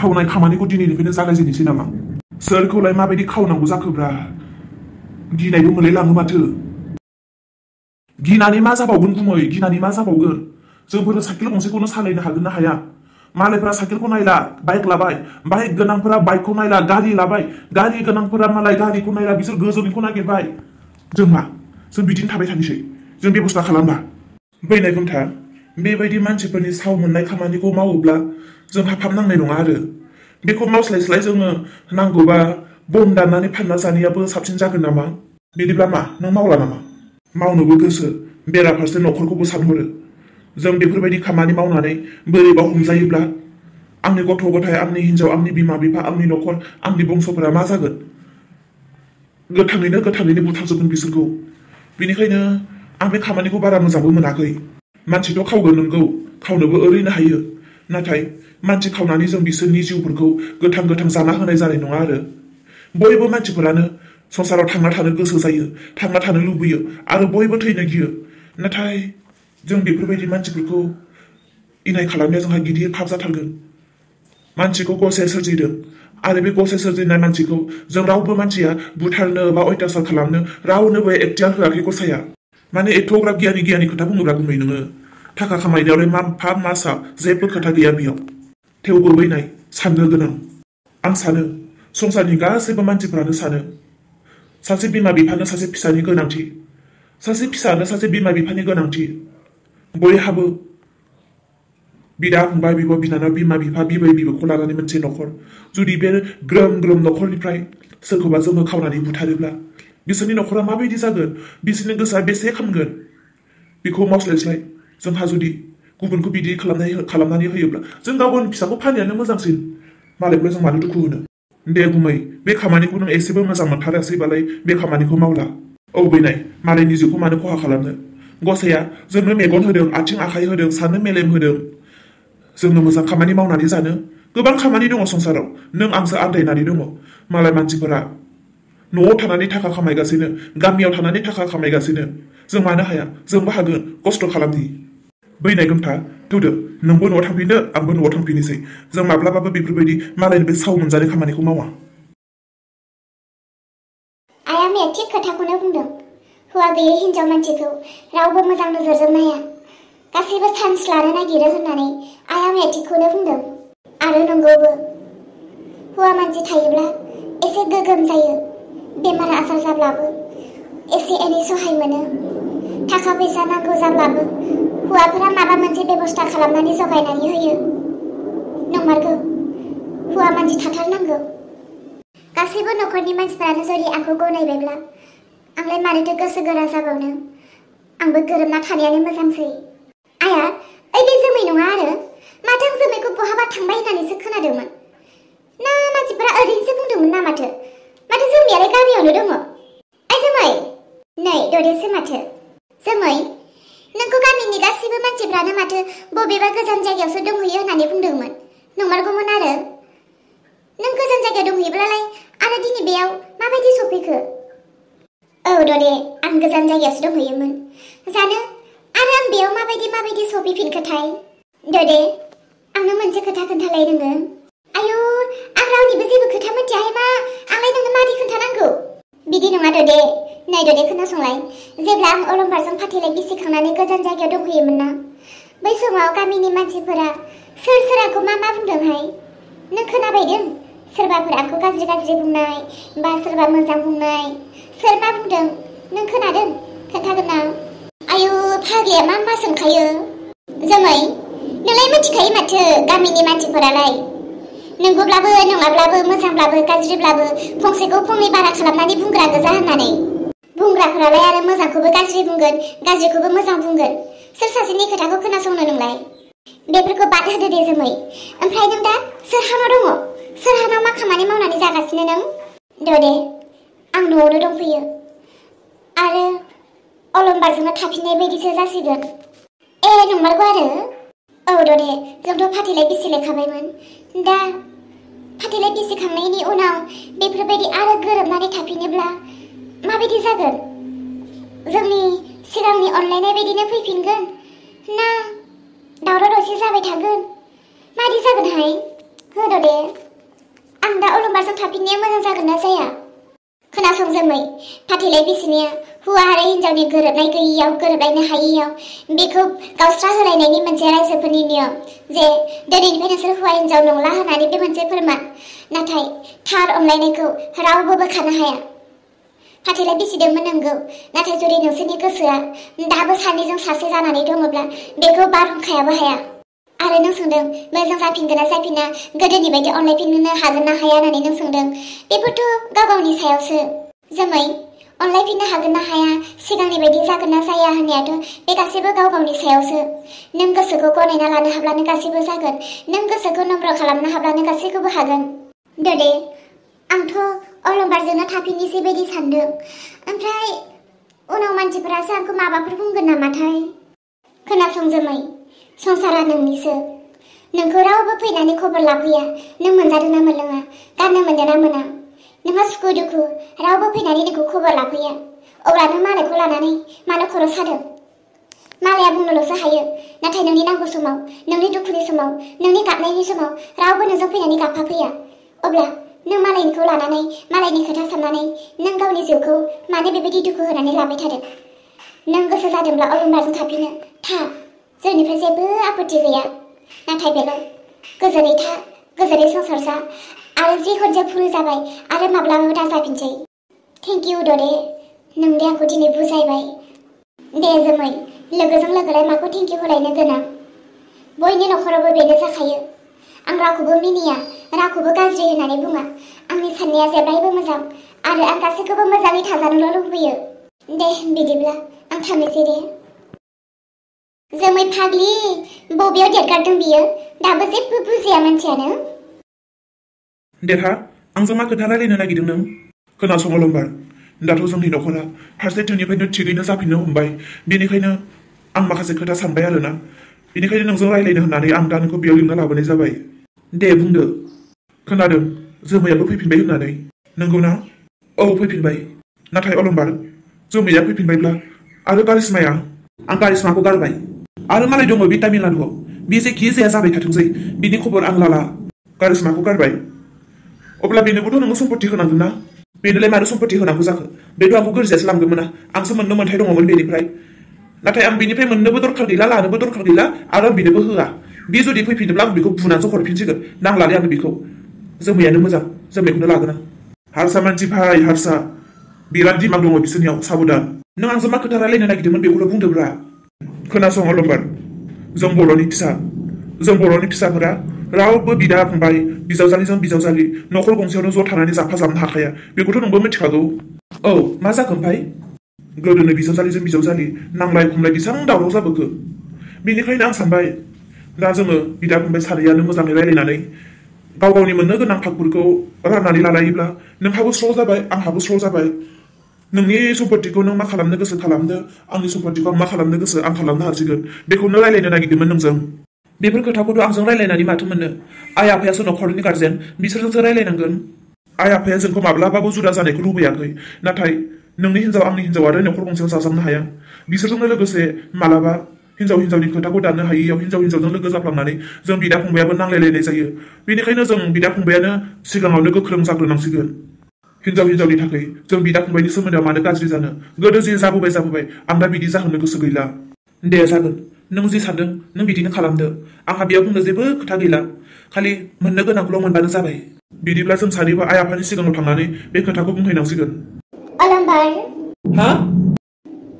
खावनाय खामानिखौ दिनैनिफ्रायनो जागायजेननोसै नामा? सोरखौलाय माबायदि खावनांगौ जाखोब्रा? गिनायबो मोनलायलाङो माथो। गिनानै मा जाबावगोन गुमै, गिनानै मा जाबावगोन? जोंफोर साइकेल गंसेखौनो सालायनो हागोन ना हाया? मालायफ्रा साइकेलखौ नायला बाइक लाबाय, बाइक गोनांफोरा बाइकखौ नायला गारि लाबाय, गारि गोनांफोरा मालाय गारिखौ नायला बिसोर गोजौनिखौ नागिरबाय। जों मा? जों बिदिनो थाबाय थानोसै? जों बेबस्था खालामबा? बैनाय गुमथा, बेबायदि मानसिफोरनि साव मोननाय खामानिखौ मावोब्ला जोंहा फाब नांनाय नङा आरो। बेखौ मावस्लायस्लाय जोङो नांगौबा बन दाननानै फानना जानायाबो साबसिन जागोन नामा? बिदिब्ला मा नों मावला नामा? मावनोबो गोसो, बेराफारसे न'खरखौबो सानहरो। जों बेफोरबायदि खामानि मावनानै बोरैबा हमजायोब्ला आंनि गथ' गथाय, आंनि हिनजाव, आंनि बिमा बिफा, आंनि न'खर, आंनि बंस'फोरा मा जागोन? गोथाङैनो बुथारजोबगोन बिसोरखौ। बेनिखायनो आं बे खामानिखौ बारा मोजांबो मोनाखै। मानसिथ' खावगोन नंगौ, खावनोबो ओरैनो हायो, नाथाय मानसि खावनानै जों बिसोरनि जिउफोरखौ गोथां जाना होनाय जानाय नङा आरो। बयबो मानसिफोरानो संसाराव थांना थानो गोसो जायो, थांना थानो लुबैयो आरो बयबो थैनो गियो। नाथाय जों बेफोरबायदि मानसिफोरखौ इनाय खालामनाया जोंहा गिदिर फाब जाथारगोन। मानसिखौ गसाया सोरजिदों आरो बे गसाया सोरजिनाय मानसिखौ जों रावबो मानसिया बुथारनो बा अयथासार खालामनो रावनोबो एखथियार होआखै गसाया। माने एथ'ग्राब गियानि खोथा बुङोब्रा गुमै नोङो। थाखा खामायनायावलाय मा फाब मा साब जेबो खोथा गैया बेयाव। थेवबो बैनाय साननो गोनां। आं सानो, संसारनि गासैबो मानसिफ्रानो सानो, सासे बिमा बिफानो सासे फिसानि गोनांथि, सासे फिसानो सासे बिमा बिफानि गोनांथि। बयहाबो बिदा फंबाय, बिब' बिनानाव, बिमा बिफा, बिबै बिबौखौ लानानै मोनसे न'खर। जुदि बे ग्रोम न'खरनिफ्राय सोरखौबा जोङो खावनानै बुथारोब्ला बिसोरनि न'खरा माबायदि जागोन? बिसोरनि गोसोआ बेसे खामगोन? बेखौ मावस्लायस्लाय जोंहा जुदि गुबुनखौ बिदि खालामनानै होयोब्ला जों गाव गावनि फिसाखौ फाननायानो मोजांसिन। मालायखौलाय जों मानो दुखु होनो? दे गुमै, बे खामानिखौ नों एसेबो मोजां मोनथारासैबालाय बे खामानिखौ मावला। औ बैनाय, मालायनि जिउखौ मानो खहा खालामनो? गसाया जोंनो मेगन होदों, आथिं आखाइ होदों, साननो मेलेम होदों। जोंनो मोजां खामानि मावनानै जानो गोबां खामानि दङ संसाराव। नों आंसो आन्दायनानै दङ। मालाय मानसिफोरा न'आव थानानै थाखा खामायगासिनो, गामियाव थानानै थाखा खामायगासिनो। जों मानो हाया? जोंबो हागोन, खस्थ' खालामनि। बैनाय गुमथा, थौदो, नोंबो न'आव थांफिनदो, आंबो न'आव थांफिननोसै। जों माब्लाबाबो बेफोरबायदि मालायनि बे साव मोनजानाय खामानिखौ मावा। आइया मैया थिग खोथाखौनो बुंदों। हौवा गैयै हिनजाव मानसिखौ रावबो मोजां नोजोरजों नाया, गासैबो चान्स लानो नागिरो होननानै आइया मैया थिगखौनो बुंदों। आरो नंगौबो। हौवा मानसि थायोब्ला एसे गोगोम जायो, बेमार आजार जाब्लाबो एसे एनै सहाय मोनो। थाखा फैसा नांगौ जाब्लाबो हौवाफोरा माबा मोनसे बेबस्था खालामनानै जगायनानै होयो। नंमारगौ, हौवा मानसि थाथारनांगौ। गासैबो न'खरनि मानसिफोरानो जुदि आंखौ गनायबायब्ला आंलाय मानोथो गोसो गोरा जाबावनो? आंबो गोरोबना थानायानो मोजांसै। आइया, ओइ बे जोमै नङा आरो? माथो आं जोमैखौ बहाबा थांबाय होननानैसो खोनादोंमोन। ना मानसिफोरा ओरैनोसो बुंदोंमोन ना माथो? माथो जोमैयालाय गामियावनो दङ। ओइ जोमै, नै ददेसो माथो। जोमै, नोंखौ गामिनि गासैबो मानसिफ्रानो माथो बबेबा गोजान जायगायावसो दंहैयो होननानै बुंदोंमोन। नंमारगौमोन आरो? नों गोजान जायगायाव दंहैयोब्लालाय आरो दिनै बेयाव माबायदि सफैखो? औ ददे, आं गोजान जायगायावसो दंहैयोमोन। जानो आरो आं बेयाव माबायदि सफैफिनखोथाय? ददे, आंनो मोनसे खोथा खोन्थालाय नोङो। आयु, आं रावनिबो जेबो खोथा मिथियाहाय मा, आंलाय नोंनो मादि खोन्थानांगौ? बिदि नङा ददे, नै ददे खोनासंलाय। जेब्ला आं अलंबारजों फाथैलाय बिसिखांनानै गोजान जायगायाव दंहैयोमोन ना, बै समाव गामिनि मानसिफोरा सोर आंखौ मा बुंदोंहाय? नों खोनाबायदों? सोरबाफोर आंखौ गाज्रि बुंनाय बा सोरबा मोजां बुंनाय, सोर मा बुंदों नों खोनादों? खोन्थागोन ना? आयु फाग्लिया मा सोंखायो? जोमै, नोंलाय मिथिखायो माथो गामिनि मानसिफोरालाय नंगौब्लाबो नङाब्लाबो, मोजांब्लाबो गाज्रिब्लाबो फंसेखौ फंनै बारा खालामनानै बुंग्रा गोजा होननानै। बुंग्राफोरालाय आरो मोजांखौबो गाज्रि बुंगोन, गाज्रिखौबो मोजां बुंगोन। सोर सासेनि खोथाखौ खोनासंनो नोंलाय? बेफोरखौ बाद होदो दे जोमै। ओमफ्राय नों दा सोरहानाव दङ? सोरहानाव मा खामानि मावनानै जागासिनो नों? ददे, आं न'आवनो दंफैयो आरो अलंबारजोंनो थाफिननाय बायदिसो जासिगोन। ए नंमारगौ आरो? औ ददे, जोंथ' फाथैलाय बिसिलायखाबायमोन। दा फाथैलाय बिसिखांनायनि उनाव बेफोरबायदि आरो गोरोबनानै थाफिनोब्ला माबायदि जागोन? जोंनि सिगांनि अनलायनाय बायदिनो फैफिनगोन ना दावराव दावसि जाबाय थागोन? मादि जागोनहाय? होद' दे आं दा अलंबारजों थाफिननाया मोजां जागोन ना जाया? खोनासं जोमै, फाथैलाय बिसिनिया हौवा आरो हिन्जावनि गोरोबनाय गैयैयाव गोरोबलायनो हायैयाव बेखौ गावस्रा होलायनायनि मोनसे रायजोफोरनि नियम जे दिनैनिफ्राय नोंसोर हौवा हिन्जाव नंला होननानै बे मोनसे फोरमान। नाथाय थार अनलायनायखौ रावबो बोखानो हाया। फाथैलाय बिसिदोंमोन नंगौ, नाथाय जुदि नोंसोरनि गोसोआ दाबो सानैजों सासे जानानै दङब्ला बेखौ बारहुंखायाबो हाया। आरो नों सोंदों मोजां जाफिनगोन ना जाफिना, गोदोनि बायदि अनलायफिननो हागोन ना हाया होननानै नों सोंदों। बेफोरथ' गाव गावनि सायावसो। जोमै, अनलायफिननो हागोन ना हाया, सिगांनि बायदि जागोन ना जाया होननायाथ' बे गासैबो गाव गावनि सायावसो। नों गोसोखौ गनायना लानो हाब्लानो गासैबो जागोन। नों गोसोखौ नम्र खालामनो हाब्लानो गासैखौबो हागोन। दे आंथ' अलंबारजोंनो थाफिननोसै बायदि सानदों। ओमफ्राय उनाव मानसिफोरासो आंखौ माबाफोर बुंगोन नामाथाय? खोनासं जोमै, संसारा नोंनिसो। नोंखौ रावबो फैनानै खबर लाफैया नों मोनजादों ना मोनलोङा, गाननो मोनदों ना मोना। नोंहा सुखु दुखु रावबो फैनानै नोंखौ खबर लाफैया। अब्ला नों मालायखौ लानानै मानो खर' सादों? मालाया बुंनोल'सो हायो, नाथाय नोंनि नांगौ समाव, नोंनि दुखुनि समाव, नोंनि गाबनायनि समाव रावबो नोंजों फैनानै गाबफाफैया। अब्ला नों मालायनिखौ लानानै, मालायनि खोथा साननानै नों गावनि जिउखौ मानो बेबायदि दुखु होनानै लाबाय थादों? नों गोसो जादोंब्ला अलंबारजों थाफिनो था, जोंनिफ्राय जेबो आपत्ति गैया। नाथाय बेल' गोजोनै था, गोजोनै संसार जा, आरो जि खनसे भुल जाबाय आरो माब्लाबाबो दा जाफिनसै। थेंक इउ दे, नों दे आंखौ दिनै बुजायबाय। दे जोमै, लोगोजों लोगोलाय माखौ थेंक इउ होलायनो गोनां? बयनि नखरावबो बेनो जाखायो। आं रावखौबो मिनिया, रावखौबो गाज्रि होननानै बुङा। आंनि साननाया जेब्लायबो मोजां, आरो आं गासैखौबो मोजाङै थाजानोल' लुबैयो। दे बिदिब्ला आं थांनोसै दे। जोमै फाग्लि, बबेयाव देरगारदों बियो? दाबो जेबो बुजिया मानसियानो। देरहा, आंजों मा खोथा रायलायनो नागिरदों नों? खोनासं अलंबार, दाथ' जोंनि नखरा फारसेथिंनिफ्रायनो थिगैनो जाफिननो हमबाय। बेनिखायनो आं माखासे खोथा सानबाय आरोना। बेनिखायनो नोंजों रायलायनो होननानै आं दा नोंखौ बेयाव लिंना लाबोनाय जाबाय। दे बुंदो। खोनादों जोमैयाबो फैफिनबाय होननानै। नंगौना? औ फैफिनबाय। नाथाय अलंबार, जोमैया फैफिनबायब्ला आरो कारिश्माया? आं कारिश्माखौ गारबाय। आरो मालाय दङ बे तामिलनाडुआव। बे जेखि जाया जाबाय थाथोंसै, बिनि खबर आं लाला। कारिश्माखौ गारबाय। अब्ला बेनोबोथ' नोङो सम्पत्ति होनांगोन ना? बेनोलाय मानो सम्पत्ति होनांगौ जाखो? बेथ' आंखौ गोरजियासो लांदोंमोन ना, आंसो मोननो मोन्थाय दङमोन बेनिफ्राय। नाथाय आं बेनिफ्राय मोननोबो दरखार गैला, लानोबो दरखार गैला, आरो आं बेनोबो होआ। बे जुदि फैफिनोब्ला आं बेखौ बुनानैसो हरफिनसिगोन। नांलालै आंनो बेखौ। जोमैयानो मोजां, जोमैखौनो लागोन आं। हारसा मानसि भाइ, हारसा। बिराद दिमाग दङ बिसोरनियाव, साबधान। नों आंजों मा खोथा रायलायनो नागिरदोंमोन बेखौल' बुंदोब्रा। खोनासं अलंबार, जों बर'नि फिसाफोरा रावबो बिदा फंबाय, बिजावजालिजों बिजावजालि नखर गंसेयावनो ज' थानानै जाफाजाबनो हाखाया। बेखौथ' नोंबो मिथिखागौ। औ, मा जाखो ओमफ्राय? गोदोनो बिजावजालिजों बिजावजालि नांलाय खमलाय बेसेबां दावराव जाबोखो। बेनिखायनो आं सानबाय, दा जोङो बिदा फंबाय सानैयानो मोजाङै रायलायनानै गाव गावनि मोननो गोनां भागफोरखौ राननानै लालायोब्ला नोंहाबो स्र' जाबाय, आंहाबो स्र' जाबाय। नोंनि सम्पत्तिखौ नों मा खालामनो गोसो खालामदो, आंनि सम्पत्तिखौ आं मा खालामनो गोसो आं खालामनो हासिगोन। बेखौनो रायलायनो नागिरदोंमोन नोंजों। बेफोर खोथाखौथ' आंजों रायलायनानै माथो मोननो? आइ आफायासो नखरनि गार्जेन, बिसोरजोंसो रायलायनांगोन। आइ आफाया जोंखौ माब्लाबाबो जुदा जानायखौ लुबैयाखै। नाथाय नोंनि हिन्जाव आंनि हिन्जाव आरो नखर गंसेयाव जाजाबनो हाया। बिसोरजोंनो लोगोसे मालाबा हिन्जावनि खोथाखौ दाननो हायैयाव हिन्जावजों लोगो जाफ्लांनानै जों बिदा फंबायाबो नांलायलायनाय जायो। बेनिखायनो जों बिदा फंबायानो सिगाङावनो गोख्रों जाग्रोनांसिगोन। हिन्जावनि थाखाय जों बिदा फंबायनि सोमोन्दोआ मानो गाज्रि जानो? गोदो जे जाबोबाय आं दा बिदि जाहोनो गोसो गैला। दे जागोन, नों जि सानदों नों बिदिनो खालामदो। आंहा बेयाव बुंनो जेबो खोथा गैला। खालि मोननो गोनांखौल' मोनबानो जाबाय। बिदिब्ला जों सानैबो आइ आफानि सिगाङाव थांनानै बे खोथाखौ बुंहैनांसिगोन। अलंबार, हा?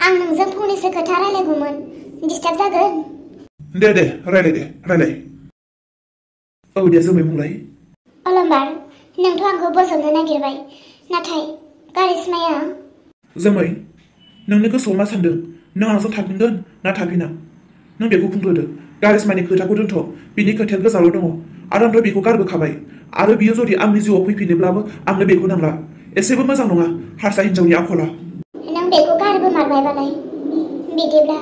आं नोंजों फंनैसो खोथा रायलायगौमोन। डिस्टार्ब जागोन? दे रायलाय। औ दे जोमै बुंलाय। अलंबार, नोंथ' आंखौ बोजबनो नागिरबाय, नाथाय कारिश्माया? जोमै, नोंनि गोसोआव मा सानदों? नों आंजों थाफिनगोन ना थाफिना? नों बेखौ बुंग्रोदो। कारिश्मानि खोथाखौ दोनथ', बिनि खोथाया गोजानाव दङ। आरो आंथ' बेखौ गारबोखाबाय। आरो बियो जुदि आंनि जिउआव फैफिनोब्लाबो आंनो बेखौ नांला। एसेबो मोजां नङा हारसा हिन्जावनि आखला। नों बेखौ गारबोमारबायबालाय बिदिब्ला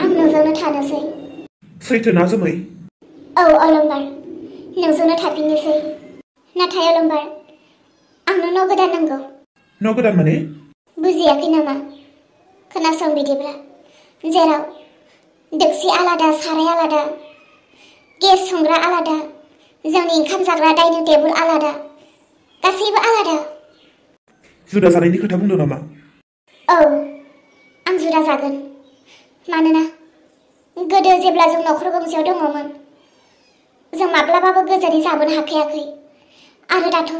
आं नोंजोंनो थानोसै। सैथोना जोमै? औ अलंबार, नोंजोंनो थाफिननोसै। नाथाय अलंबार, आंनो न' गोदान नांगौ। न' गोदान माने? बुजियाखै नामा? खोनासं बिदिब्ला, जेराव दोक्सि आलादा, साराय आलादा, गेस संग्रा आलादा, जोंनि ओंखाम जाग्रा डाइनिं टेबोल आलादा, गासैबो आलादा। जुदा जानायनि खोथा बुंदों नामा? औ, आं जुदा जागोन। मानोना गोदो जेब्ला जों नखर गंसेयाव दङमोन, जों माब्लाबाबो गोजोनै जाबोनो हाखायाखै। आरो दाथ'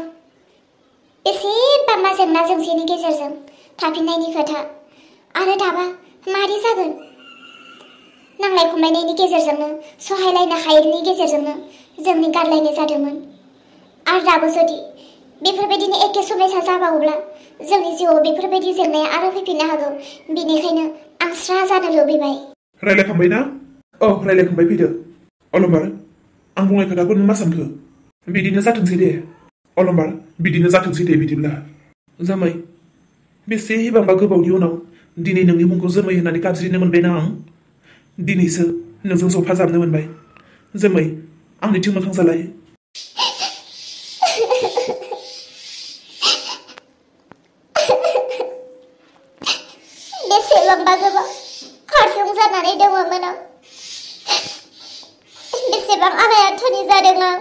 बेसेबांबा जेंना जेंसिनि गेजेरजों थाफिननायनि खोथा। आरो दाबा मारै जागोन? नांलाय खमलायनायनि गेजेरजोंनो, सहायलायनो हायैनि गेजेरजोंनो जोंनि गारलायनाय जादोंमोन। आरो दाबो जुदि बेफोरबायदिनो एखे समयसा जाबावोब्ला जोंनि जिउआव बेफोरबायदि जेंनाया आरो फैफिननो हागौ। बेनिखायनो आं स्रा जानो लुबैबाय। रायलायखांबाय ना? औ, रायलायखांबाय। फैदो। अलंबार, आं बुंनाय खोथाखौ नों मा सानखो? बिदिनो जाथोंसै दे। अलंबार, बिदिनो जाथोंसै दे बिदिब्ला। जामाय, बेसेबांबा गोबावनि उनाव दिनै नोंनि मुंखौ जोमै होननानै गाबज्रिनो मोनबायना आं। दिनैसो नोंजों जफाजाबनो मोनबाय। जोमै, आंनिथिं मोखां जालाय। बेसेबांबा गोबाव हारसिं जानानै दङमोन आं। बेसेबां आलायाथनि जादों आं।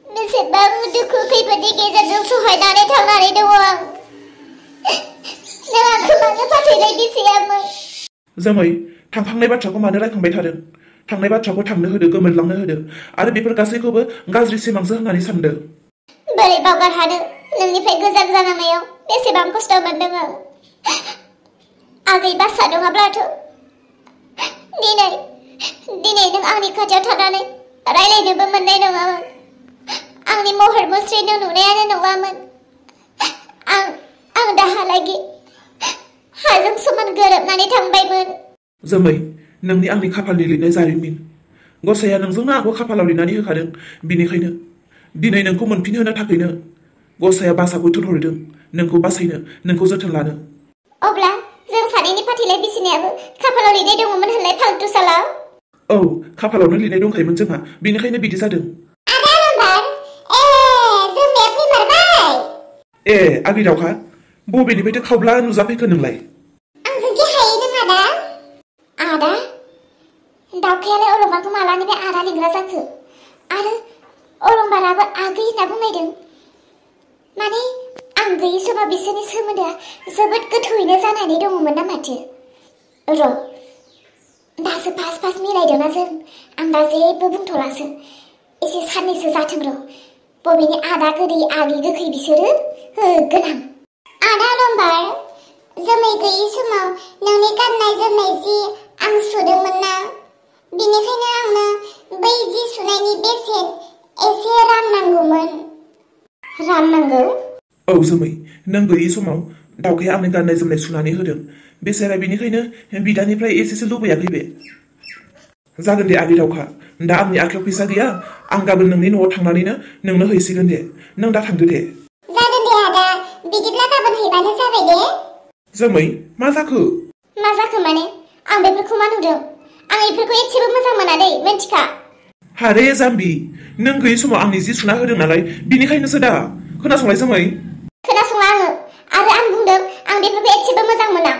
बेसेबां दुखु खैफोदनि गेजेरजों सहायनानै थांनानै दङ आं। नों आंखौ मानो फाथैलाय बिसियामोन? जामाय, थांखांनाय बाथ्राखौ मानो रायखांबाय थादों? थांनाय बाथ्राखौ थांनो होदो, गोमोरलांनो होदो। आरो बेफोर गासैखौबो गाज्रि सिमांसो होननानै सानदो। बोरै बावगार हानो? नोंनिफ्राय गोजान जानांनायाव बेसेबां खस्थ' मोनदों आं। आगै बासा नङाब्लाथ' दिनै नों आंनि खाथियाव थानानै रायलायनोबो मोननाय नङामोन। आंनि महर मुस्रि नों नुनायानो नङामोन। आं दाहालागि हाजों समान गोरोबनानै थांबायमोन। जोमै, नोंनि आंनि खाफालनि लिरनाय जारिमिन। गसाइया नोंजोंनो आंखौ खाफालाव लिरनानै होखादों। बिनिखायनो दिनै नोंखौ मोनफिनहोनो थाखायनो गसाइया बासाखौ थोनहरदों, नोंखौ बासायनो, नोंखौ जोथोन लानो। अब्ला जों सानैनि फाथैलाय बिसिनायाबो खाफालाव लिरनाय दङमोन होनलाय फालतु साला? औ, खाफालावनो लिरनाय दंखायोमोन जोंहा, बेनिखायनो बिदि जादों। ए, आगै दावखा, बबेनिफ्रायथो खावब्ला नुजाफैखो नोंलाय? आंजों हायो नों आदा? आदा? दावखायालाय अलंबारखौ मालानिफ्राय आदा लिंग्रा जाखो? आरो अलंबाराबो आगै होनना बुंनायदों। माने आं गैयि समाव बिसोरनि सोमोन्दोआ जोबोद गोथौयैनो जानानै दङमोन ना माथो? र', दासो फार्स्ट मिलायदोंना जों? आं दा जेबो बुंथ'लासो। एसे साननैसो जाथों र'। बबेनि आदा गोदै आगै गोखै बिसोरो? होगोन आं। आदा अलंबार, जोमै गैयि समाव नोंनि गाननाय जोमनाय जि आं सुदोंमोन ना, बेनिखायनो आंनो बै जि सुनायनि बेसेन एसे राननांगौमोन। राननांगौ? औ जोमै, नों गैयि समाव दावखाया आंनि गाननाय जोमनाय सुनानै होदों। बेसेरा बेनिखायनो बिदानिफ्राय एसेसो लुबैयाखै बे। जागोन दे आगै दावखा, दा आंनि आखायाव फैसा गैया। आं गाबोन नोंनि न'आव थांनानैनो नोंनो हैसिगोन दे। नों दा थांदो दे। जागोन दे आदा, बिदिब्ला गाबोन हैबानो जाबाय दे। जोमै, मा जाखो? मा जाखो माने? आं बेफोरखौ मा नुदों? आं बेफोरखौ एसेबो मोजां मोना दै, मिन्थिखा। हारे जाम्बि, नों गैयि समाव आंनि जि सुना होदों नालाय, बिनिखायनोसो दा। खोनासंलाय जोमै। खोनासंला आङो। आरो आं बुंदों आं बेफोरखौ एसेबो मोजां मोना।